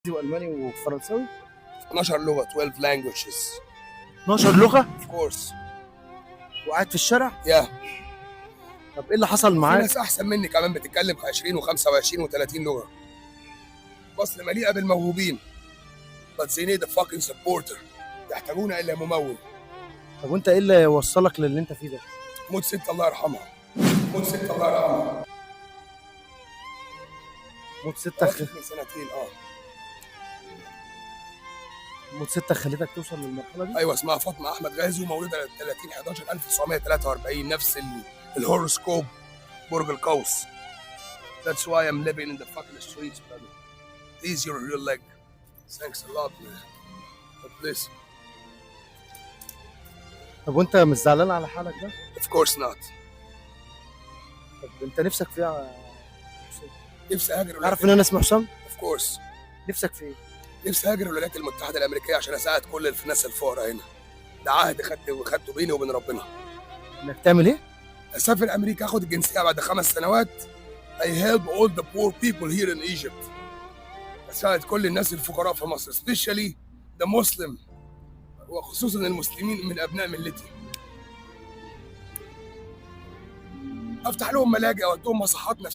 والماني وفرنساوي. 12 لغه، 12 languages. 12 لغه؟ of course. وقاعد في الشارع؟ yeah. طب ايه اللي حصل في معاك؟ ناس احسن مني كمان بتتكلم 20 و25 و30 لغه. مصر مليئة بالموهوبين، but they need a fucking supporter. يحتاجون الى ممول. طب وانت ايه اللي وصلك للي انت فيه ده؟ موت ست الله يرحمها، موت ست الله يرحمها. موت ستة توفت من سنتين اه. موت ستة خلتك توصل للمرحلة دي؟ ايوه، اسمها فاطمة احمد غازي ومولوده 30 11 1943، نفس ال horoscope، برج القوس. That's why I'm living in the fucking streets, brother. This is your real leg. Thanks a lot, man. God bless. طب وانت مش زعلان على حالك ده؟ Of course not. طب انت نفسك في ايه يا حسام؟ نفسي اهاجر. تعرف ان انا اسمي حسام؟ Of course. نفسك في ايه؟ نفسي اهاجر الولايات المتحدة الأمريكية عشان اساعد كل الناس الفقراء هنا. ده عهد خدته بيني وبين ربنا. انك تعمل ايه؟ اسافر امريكا، اخد الجنسية بعد 5 سنوات. I help all the poor people here in Egypt. اساعد كل الناس الفقراء في مصر، especially the Muslim، وخصوصا المسلمين من ابناء ملتي. افتح لهم ملاجئ او اديهم مصحات نفسية.